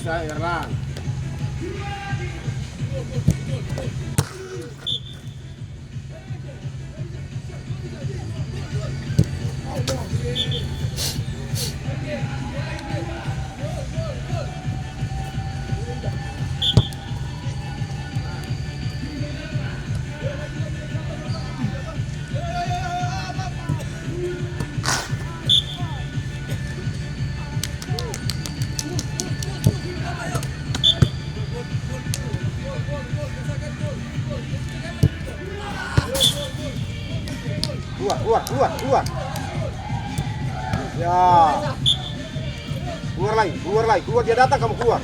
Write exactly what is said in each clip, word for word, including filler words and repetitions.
Erang. Keluar, keluar, keluar, keluar. Ya. Keluar lagi, keluar lagi, keluar, dia datang, kamu keluar.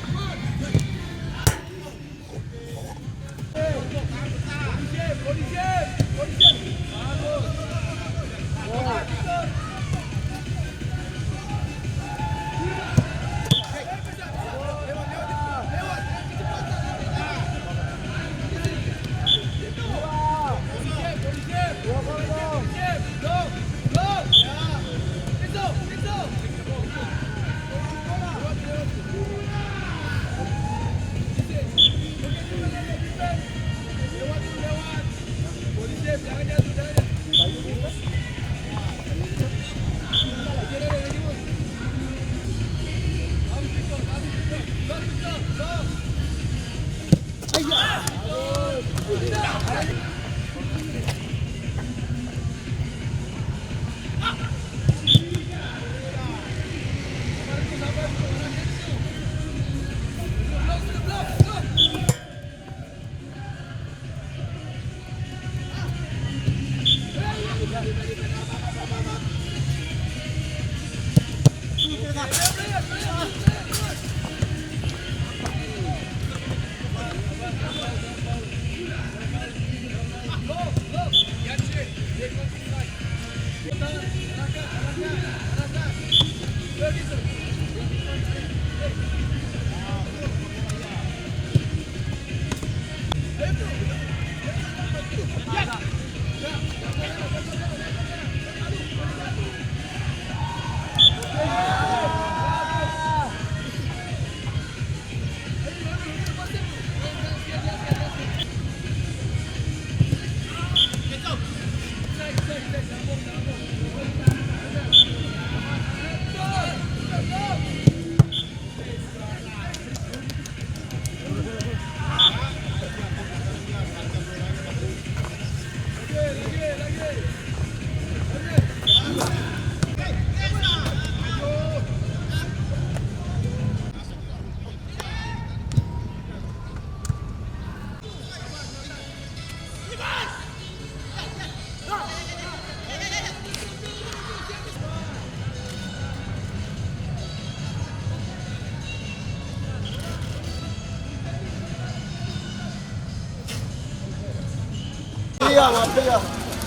Iya, Mas, iya.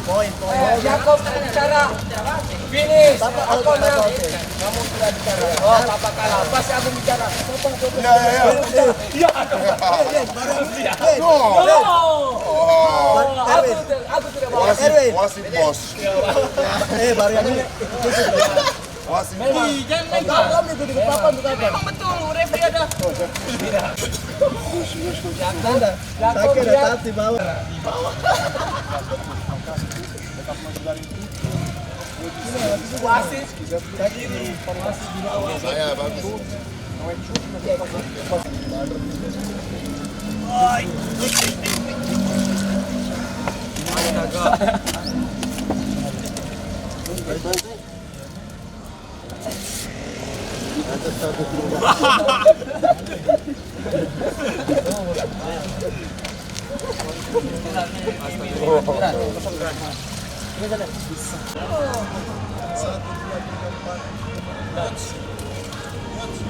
Poin, poin. Eh, Jakob bicara. Finish. Bapak, aku menang. Oke. Kamu sudah bicara. Oh, Bapak kalah. Pas aku bicara. Iya, iya, iya. Iya. No. Oh. Aku, aku tidak mau. Wasit, Erwin. Wasit, bos. Eh, baru yang ini. Wasit. Meli, jangan lempar. Kamu ikut di papan tuh, kapan? Memang betul, referee ada. Jangan. Saya kira tadi bawa. Wasit. Saya bagus.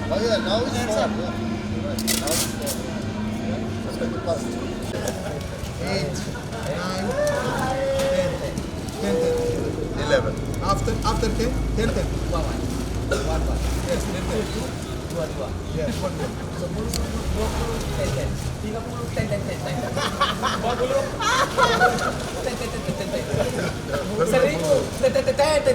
Oh, yeah, now it's four. Yeah. Right, now it's four. Yeah. Let's get the pass. Eight, nine, ten, ten, ten, ten. Eleven. After, after ten, ten, ten. One, one. One, one. Yes, ten, ten. Dua, dua. Yes, one, one. Sepuluh, dua puluh, ten, ten. Tiga puluh, ten, ten, ten, ten. Empat puluh. Ten, ten, ten, ten, ten, ten. Seribu. Ten, ten, ten, ten.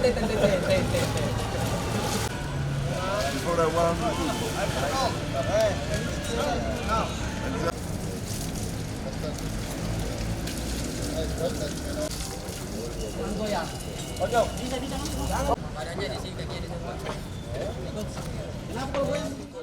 Kenapa, Bang?